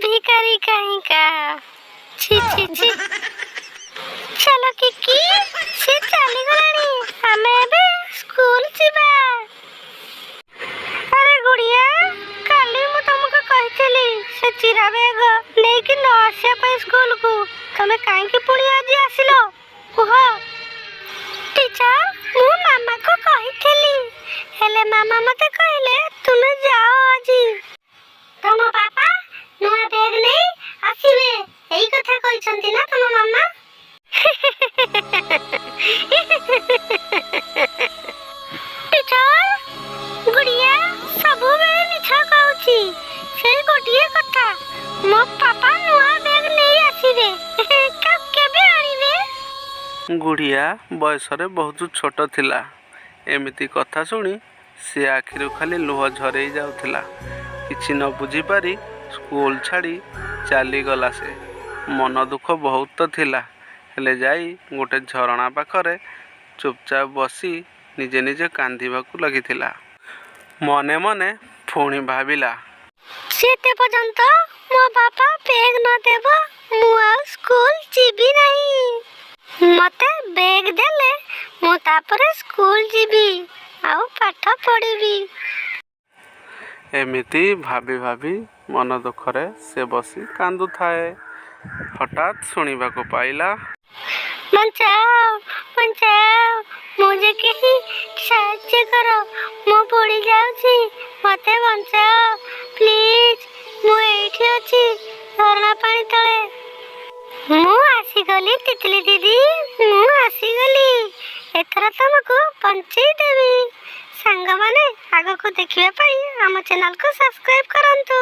ଭିକାରୀ କାହିଁକା। ଛି ଛି ଛି। ଚାଲ କିକି, ସେ ଚାଲିଗଲାଣି, ଆମେ ଏବେ ସ୍କୁଲ ଯିବା। ଆରେ ଗୁଡିଆ, କାଲି ମୁଁ ତମକୁ କହିଥିଲି ସେ ଚିରା ବ୍ୟାଗ ନେଇକି ନ ଆସିବା ପାଇଁ ସ୍କୁଲକୁ। ତମେ କାହିଁକି ପୁଣି ଆଜି ଆସିଲ, କୁହ? ଟିଚର, ମୁଁ ମାମାକୁ କହିଥିଲି, ହେଲେ ମାମା ମତେ କହିଲେ ତୁମେ ଯାଅ ଆଜି, ତମ ବାପା ନୂଆ ବ୍ୟାଗ ନେଇ ଆସିବେ। ଏଇ କଥା କହିଛନ୍ତି ନା ତମ ମାମା? ଟିଚର, ଗୁଡିଆ ସବୁବେଳେ ମିଛ କହୁଛି। ସେଇ ଗୋଟିଏ କଥା, ମୋ ପାପା ନୂଆ ବ୍ୟାଗ ନେଇ ଆସିବେ। କେବେ ଆଣିବେ? ଗୁଡ଼ିଆ ବୟସରେ ବହୁତ ଛୋଟ ଥିଲା। ଏମିତି କଥା ଶୁଣି ସେ ଆଖିରୁ ଖାଲି ଲୁହ ଝରେଇ ଯାଉଥିଲା। କିଛି ନ ବୁଝିପାରି ସ୍କୁଲ ଛାଡ଼ି ଚାଲିଗଲା ସେ। ମନ ଦୁଃଖ ବହୁତ ଥିଲା, ହେଲେ ଯାଇ ଗୋଟେ ଝରଣା ପାଖରେ ଚୁପଚାପ ବସି ନିଜେ ନିଜେ କାନ୍ଦିବାକୁ ଲାଗିଥିଲା। ମନେ ମନେ ପୁଣି ଭାବିଲା, ଯେତେ ପର୍ଯ୍ୟନ୍ତ ମୋ ବାପା ବ୍ୟାଗ ନ ଦେବ, ମୁଁ ଆଉ ସ୍କୁଲ ଯିବି ନାହିଁ। ମତେ ବ୍ୟାଗ ଦେଲେ ମୁଁ ତାପରେ ସ୍କୁଲ ଯିବି ଆଉ ପାଠ ପଢ଼ିବି। ଏମିତି ଭାବି ଭାବି ମନ ଦୁଃଖରେ ସେ ବସି କାନ୍ଦୁଥାଏ। ହଠାତ୍ ଶୁଣିବାକୁ ପାଇଲା, ବଞ୍ଚାଅ, ବଞ୍ଚାଅ, ମୁଁ ଯେ କେହି ସାହାଯ୍ୟ କର, ମୁଁ ବୁଡ଼ି ଯାଉଛି, ମତେ ବଞ୍ଚାଅ ପ୍ଲିଜ। ମୁଁ ଏଇଠି ଅଛି ଝରଣା ପାଣି ତଳେ। ମୁଁ ଆସିଗଲି ତିତଲି ଦିଦି, ମୁଁ ଆସିଗଲି। ଏଥର ତମକୁ ବଞ୍ଚେଇ ଦେବି। ସାଙ୍ଗମାନେ, ଆଗକୁ ଦେଖିବା ପାଇଁ ଆମ ଚ୍ୟାନେଲକୁ ସବସ୍କ୍ରାଇବ କରନ୍ତୁ।